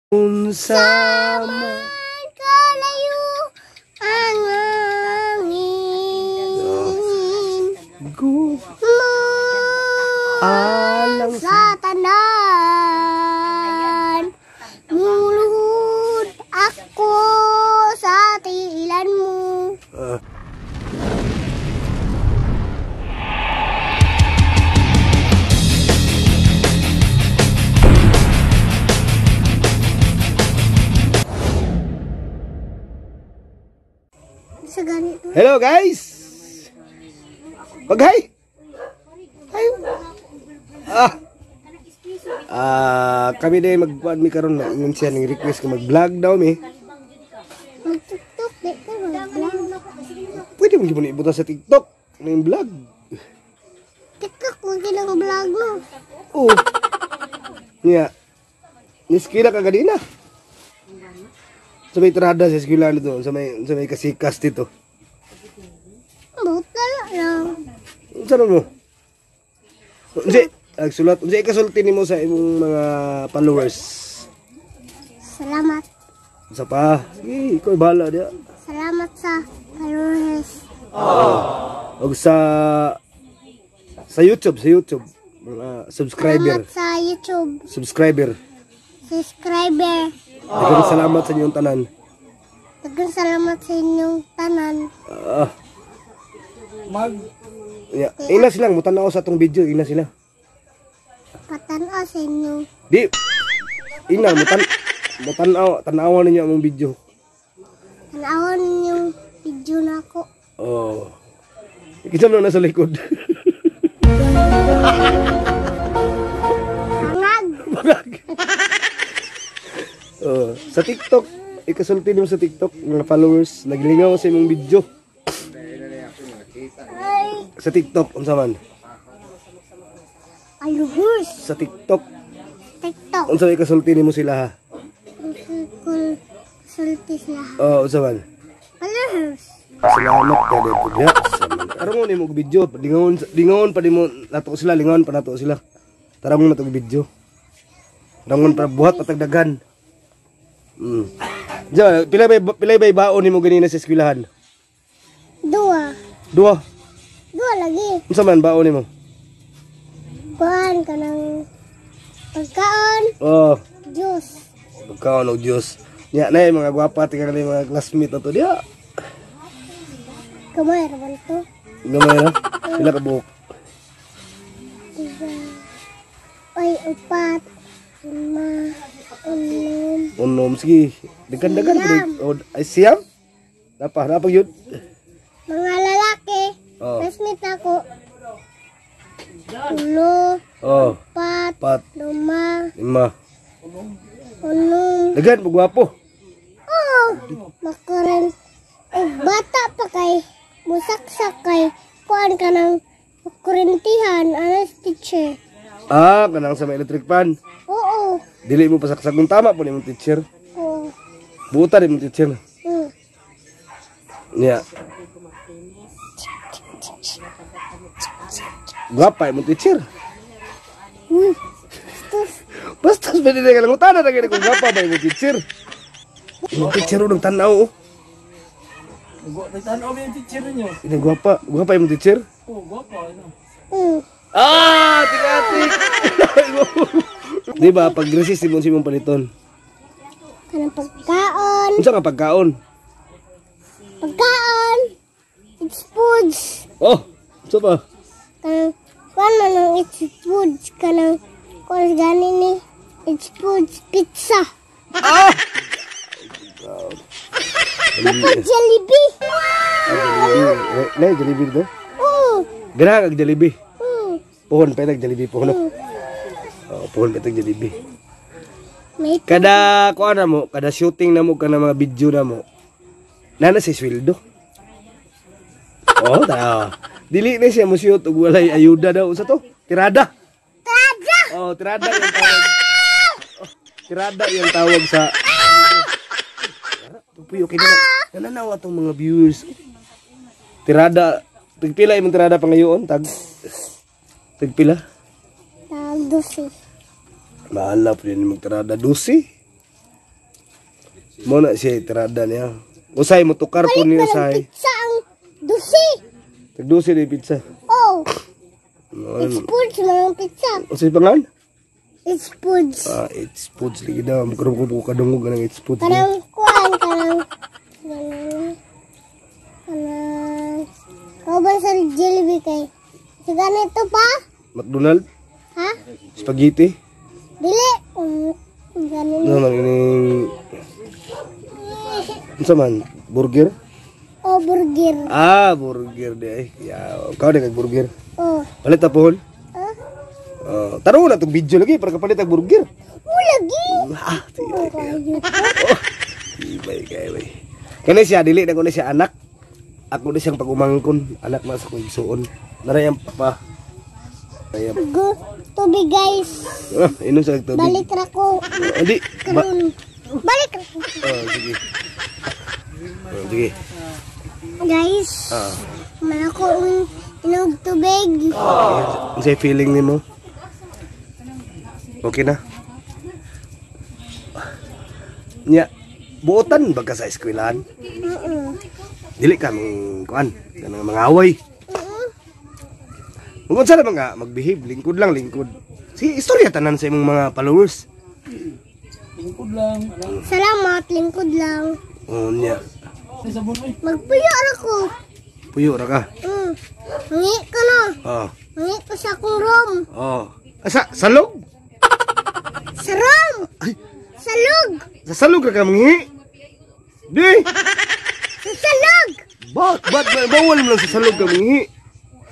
Unsa Man kalayo ang hangin. Go alang Sa tanan, muluhod ako sa tiilan mo. Sa ganito. Hello guys. Pag-hi. Hi. Kami day magkuan mi karon na ingon siya ning request ko mag-vlog daw mi. Mag-TikTok, di ka mag-vlog. Pwede mo gyud ibuta sa TikTok ning vlog. TikTok, wag ginang vlog mo. Oh. Niya. Niskila ka ganina. Sa may tirada sa eskwela nito, sa may kasikas dito. Buta lang. Unsa mo? Unsa nagsulat, unsa ikasulti nimo sa imong mga followers? Salamat. Unsa pa? Sige, ikaw bahala diya. Salamat sa followers. Og sa YouTube, sa YouTube mga subscriber, Salamat sa YouTube. Subscriber. Subscriber. Daghang salamat sa inyong tanan. Daghang salamat sa inyong tanan. Mag Yeah. Ina silang mutanaw sa atong video, ina sila. Patanaw sa inyong Di. Ina mutanaw, tanawan ninyo among video. Tanawan ninyong video na ako. Oh. Kita mo na sa likod. Bangag. Bangag. Oh, sa TikTok, ikasulti nimo sa TikTok mga followers naglingaw sa imong video. Ay, Sa TikTok unsa man? followers. Sa TikTok, TikTok. unsa may ikasulti nimo sila ha? Sulti sila. Oh, unsa man? Followers. Salamat ka dito niya. Tarungon nimo og video, lingaon lingaon pa nimo nato sila, lingaon pa nato sila. Tarungon nato og video. Tarungon para buhat patagdagan. Diya, pila bay baon nimo ganina sa eskwelahan? Dua. Dua. Dua lagi. Unsa man baon nimo? Kuan ka ng pagkaon, Oh, juice. pagkaon og juice. Nya na mga gwapa tika kani mga classmate nato diya. Kamay raman to. Gamay na. Pila ka buok? Tiga. Ay, upat. Lima. Unom. Unom sige. Dagan-dagan pa Siyam. Oh, ay siyam? Napa, napa yun? Mga lalaki. Oh. Classmate ako. Tulo. Oh, Upat. pat, Lima. lima. Unom. Dagan pag gwapo. Oh! Makaran. Og bata pa kay musaksak kay kuan ka ng kurintihan anas teacher. Ah, kanang sa may electric fan. Oo. Dili mo pasaksak kung tama po ni mong teacher. Oo. Buta ni mong teacher. Yeah. Gwapa imong teacher. Uy. Bastos. Basta pwede na ka lang utana na kung gwapa ba imong teacher. Imong teacher unang tanaw. Oh. Tanaw ba yung teacher niyo? Ina gwapa, gwapa imong teacher. Oh, gwapa ano. Ah, tika-tik. Di ba pag resist imong si imong paliton? Kanang pagkaon. Unsa nga pagkaon? Pagkaon. It's foods. Oh, unsa pa? Kanang kuan man ang it's foods kanang kuan gani ni it's foods pizza. Ah! Dapat Jollibee. Ah, Jollibee. Na Jollibee do? Oo. Ganahan kag Jollibee. Oo. Puhon pa tag Jollibee puhon. Oh, puhon pa tag Jollibee. May Kada kuan na mo, kada shooting na mo kana mga video na mo. Nana si sweldo. Oh, ta. Dili na siya mo shoot og walay ayuda daw sa to. Tirada. Tirada. Oh, tirada yung tawag. Oh, tirada yung tawag sa Puyo kay na. Nananaw atong mga viewers. Tirada, tagpila imong tirada pa ngayon, tagpila. Tag 12. Bahala po yun magtirada 12. Mo na siya tirada niya. Usay mo tukar po Palit niya pa ng usay. pizza ang dusi. Tagdusi na yung pizza. Oh, No, it's foods man ang pizza. usay pangan? It's foods. Ah, it's foods lagi daw. Magkaroon ko po kadungog ng it's foods niya. Kanang kuan, kanang kanang kanang kauban sa Jollibee kay. Sa ganito pa? McDonald, Ha? spaghetti. Dili. Ganun. Ano man ining unsa man burger? O burger. Ah, burger di ay. Ya, kau di kag burger. Oh. Palit ta pohon. Ah? Tarong na tong video lagi para kapalit ang burger. Oh, lagi. Ah, Oh, kayo. tibay kay bay. Kani siya dili na ko na siya anak. Ako na siyang pag-umangkon, anak na sa kong igsuon. Naray ang papa. Ay, Go, tubig guys. ah, inom sa tubig. Balik ra ko. Ah, di. Ba Karon. Balik ra ko. oh, sige. Oh, sige. Guys, Ah. man ako ang inog tubig. Okay. Unsay feeling nimo? Okay na? Nya, buotan ba ka sa eskwelahan? Dili ka mong kuan, kanang mga away. Kung unsa na mga magbehave, lingkod lang lingkod. Sige, istorya tanan sa imong mga followers. Lingkod lang. Ano? Salamat, lingkod lang. Oh, nya, Ay, sabon oy. Magpuyo ra ko. puyo ra ka. Mangi ko no. Oh. Mangi ko sa akong room. Oh. Asa salog? Sa room. Ay, Sa log. sa salog ra ka manghi? Di. Sa salog. Bat, bat, bawal mo lang sa salog ka manghi.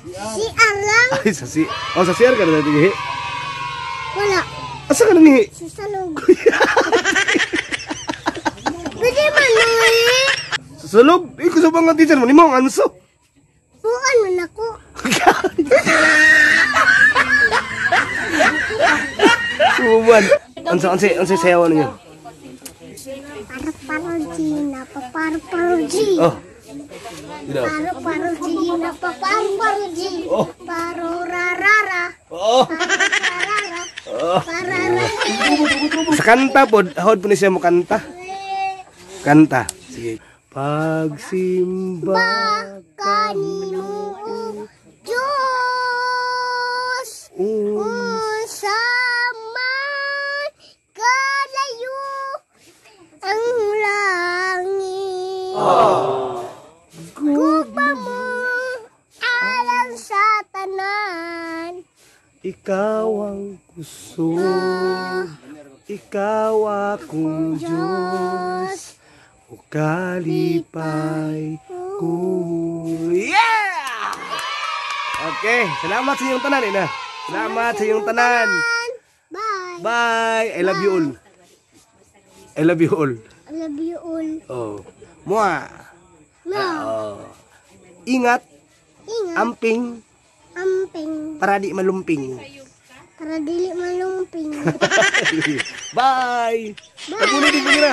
Si lang. Ay, sa si. Oh, sa CR ka na naghihi. Wala. Asa ka nanghihi? Sa salog. Pwede man nangayi. Sa salog? Eh, kung sa mga teacher mo, ni mo ang anso. Bukan man ako. Suban. Unsa unsa unsa sayaw ninyo? Paro paro Gina, paparo paro G. Oh. Dito. Paro paro Gina, paparo paro G. Oh. Paro ra ra ra. Oh. Paro ra ra ra. Oh. Para ra. Sa kanta pod, hod po ni siya mo kanta. Kanta. Sige. Pagsimba Kanino Diyos unsa man kalayo ang langit. Gugma mo alang sa tanan. Ikaw ang kusog, ikaw akong Diyos, o kalipay ko. Yeah! Okay, salamat sa inyong tanan, ina. Salamat sa inyong tanan. Bye. Bye! I love you all. I love you all. I love you all. Oh. Mua. No. Oh. Ingat, Ingat. amping, Amping. para di malumping. Para dili malumping. Bye! Bye! Pagkulit din ko nila.